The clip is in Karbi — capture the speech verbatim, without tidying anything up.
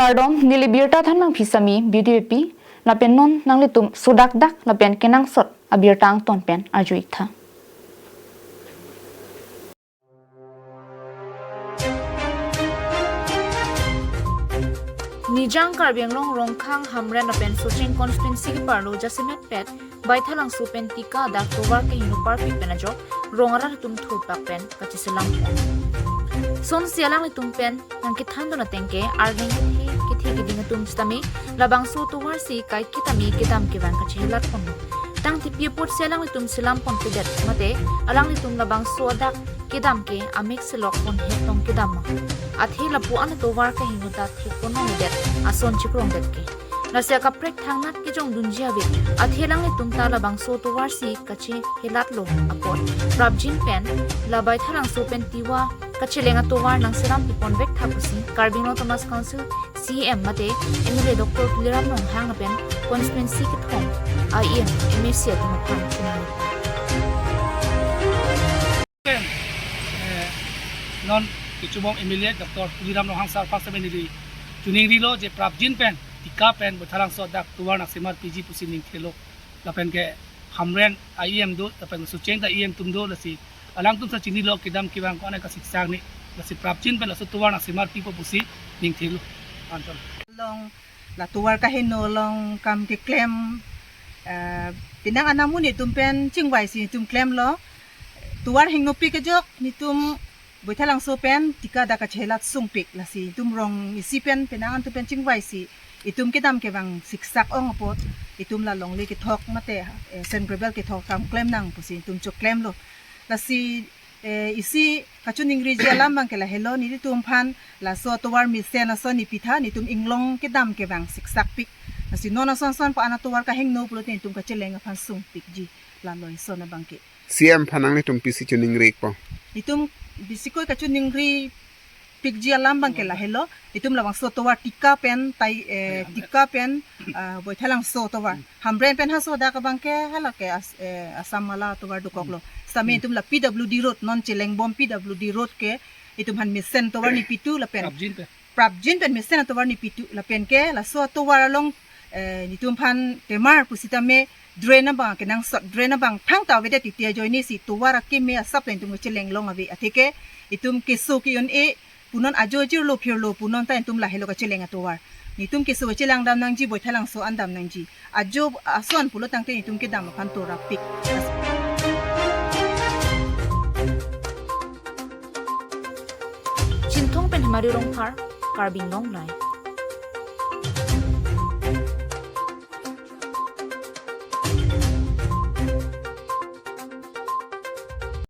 Kardom, neli birta thanmang phisami B D A P, lapen non nanglitum sodakdak lapen kenangsot abirta angton pen arju-ik tha. Nijang Karbi Anglong Rongkhang, Hamren lapen Socheng constituency keparlo jasemetpet Baithalangso pen tika adak tovar kehingno parpik pen ajok rong arat atum thurpak pen kacheselam. Sonsi alanglitum pen nangkethan dun ateng ke arleng kethe kethe keding atum sitame labangso tovar si kaiketame kedam kevang kachehelat ponlo. Tangte pi apotsi alanglitum selam ponpedet mate alanglitum labangso adak kedam ke amek selok pon hetong kedam ma? Athe lapu-an atovar kehingno ta thek pon longledet ason chikrongdet ke. Lasi akaprek thangnat kejongdunji ave. Athe alanglitum ta labangso tovar si kachehelatlo apot prapjin pen la Baithalangso pen tika kacheleng atovar nangselam pipon vek tha pusi Karbi Anglong Autonomous Council C E M mate M L A Doctor Tuliram Ronghang lapen constituency kethom I E M, M A C atum aphan chinilo. Pen, eh, non kechobom M L A Doctor Tuliram Ronghang sir aphan sitame neli choningrilo je prapjin pen tika pen Baithalangso adak tovar nangsemarpiji pusi ningthelo. Lapen ke Hamren I E M do, lapen Socheng ta I E M atum do, lasi alangtum sa chinilo kedam kevang ko-an kasiksak ni, lasi prapjin pen laso tovar nangsemarpipo pusi ningthelo. Anton. Along la tovar kahingno along kam keklem, eh, penang anamuni atum pen chingvaisi netum klemlo. Tovar hingnopik ajok netum Baithalangso pen tika adak kachelat sungpik, lasi netum rong isi pen penang atum pen chingvaisi itum kedam kevang siksak ong apot itum la longle kethok mate, eh, sand gravel kethok kam klem nang pusi netum choklemlo. Lasi, eh, isi kachoningriji alam abang ke lahelo, nelitum aphan laso tovar mesen ason nepi tha, netum inglong kedam kevang siksakpik. Lasi non ason ason pa-an atovar kahingno pulote netum kacheleng aphan sungpikji, lalo ison abang ke. C E M aphan nanglitum pisi choningrikpo? Netum bisikoi kachoningripikji alam abang ke lahelo. Netum labangso tovar tika pen tai, eh, tika pen, ah, Baithalangso tovar. Hamren pen haso adak abang ke hala ke as-, eh, Assam mala tovar dokoklo. Sitame netum la P W D road, non chelengbom P W D road ke netum aphan mesen tovar nepi thu lapen prapjin pen prapjin pen mesen atovar nepi thu lapen ke laso atovar along, eh, netum aphan temar pusitame drain abang kenangsot, drain abang thangta avedet, titi ajoinesi tovar akeme asap ta netum kacheleng long ave. Atheke netum keso ke-un-e punon, ajo jirlo phirlo punon ta netum lahelo kacheleng atovar. Netum keso kachelang dam nangji, Baithalangso an dam nangji. Ajo ason pulo tangte netum kedam aphan torapik. Chinthong pen Hemari Rongphar, Karbi Anglong Live.